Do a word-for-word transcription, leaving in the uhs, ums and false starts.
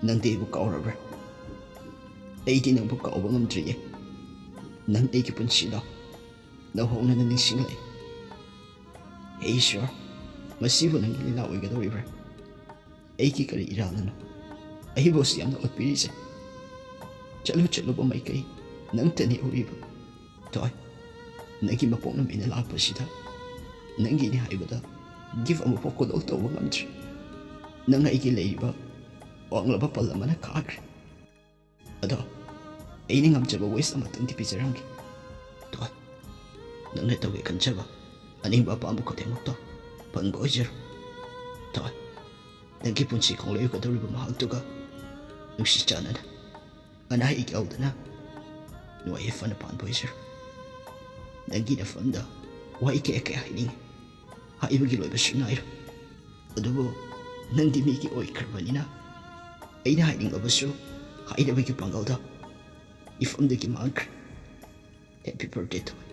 ꯅꯪꯗꯤ ꯑꯩꯕꯨ ꯀꯥꯎꯔꯕ꯭ꯔꯥ? ꯑꯩꯗꯤ ꯅꯪꯕꯨ ꯀꯥꯎꯕ ꯉꯝꯗ꯭ꯔꯤꯌꯦ꯫ ꯅꯪ ꯑꯩꯒꯤ ꯄꯨꯟꯁꯤꯗ ꯅꯧꯍꯧꯅꯅ ꯅꯤꯡꯁꯤꯡꯂꯛꯏ꯫ ꯍꯦ ꯏꯁ꯭ꯋꯔ, ꯃꯁꯤꯕꯨ ꯅꯪꯒꯤ ꯂꯤꯂꯥ ꯑꯣꯏꯒꯗꯧꯔꯤꯕ꯭ꯔꯥ? ꯑꯩꯒꯤ ꯀꯔꯤ ꯏꯔꯥꯜꯅꯅꯣ ꯑꯩꯕꯨ ꯑꯁꯤ ꯌꯥꯝꯅ ꯑꯣꯠꯄꯤꯔꯤꯁꯦ? ꯆꯠꯂꯨ ꯆꯠꯂꯨꯕ ꯃꯥꯏꯀꯩ ꯅꯪꯇꯅꯤ ꯎꯔꯤꯕ꯫ ꯊꯣꯏ, ꯅꯪꯒꯤ ꯃꯄꯣꯛ ꯅꯨꯃꯤꯠꯅ ꯂꯥꯛꯄꯁꯤꯗ ꯅꯪꯒꯤꯅꯤ ꯍꯥꯏꯕꯗ ꯒꯤꯐ ꯑꯃꯐꯥꯎ ꯈꯨꯗꯣꯜ ꯇꯧꯕ ꯉꯝꯗ꯭ꯔꯤ꯫ ꯅꯪ ꯑꯩꯒꯤ ꯂꯩꯔꯤꯕ ꯋꯥꯡꯂꯕ ꯄꯜ ꯑꯃꯅ ꯈꯥꯈ꯭ꯔꯦ꯫ ꯑꯗꯣ ꯑꯩꯅ ꯉꯝꯖꯕ ꯋꯤꯁ ꯑꯃꯇꯪꯗꯤ ꯄꯤꯖꯔꯝꯒꯦ꯫ ꯊꯣꯏ, ꯅꯪꯅ ꯇꯧꯒꯦ ꯈꯟꯖꯕ ꯑꯅꯤꯡꯕ ꯑꯄꯥꯝꯕ ꯈꯨꯗꯤꯡꯃꯛꯇꯣ ꯐꯪꯕ ꯑꯣꯏꯖꯔꯣ꯫ ꯊꯣꯏ, ꯅꯪꯒꯤ ꯄꯨꯟꯁꯤ ꯈꯣꯡꯂꯩꯒꯗꯧꯔꯤꯕ ꯃꯍꯥꯛꯇꯨꯒ ꯅꯨꯡꯁꯤ ꯆꯥꯟꯅꯅ, ꯑꯅꯥ ꯑꯌꯦꯛ ꯌꯥꯎꯗꯅ ꯅꯨꯡꯉꯥꯏ ꯌꯥꯏꯐꯅ ꯄꯥꯟꯕ ꯑꯣꯏꯖꯔꯣ꯫ ꯅꯪꯒꯤ ꯅꯐꯝꯗ ꯋꯥꯍꯩ ꯀꯌꯥ ꯀꯌꯥ ꯍꯥꯏꯅꯤꯡꯉꯤ, ꯍꯥꯏꯕꯒꯤ ꯂꯣꯏꯕꯁꯨ ꯅꯥꯏꯔꯣꯏ꯫ ꯑꯗꯨꯕꯨ ꯅꯪꯗꯤ ꯃꯤꯒꯤ ꯑꯣꯏꯈ꯭ꯔꯕꯅꯤꯅ ꯑꯩꯅ ꯍꯥꯏꯅꯤꯡꯂꯕꯁꯨ ꯍꯥꯏꯅꯕꯒꯤ ꯄꯥꯡꯒꯜꯗ ꯏꯐꯝꯗꯒꯤ ꯃꯥꯡꯈ꯭ꯔꯦ꯫ Happy birthday, ꯊꯣꯏ꯫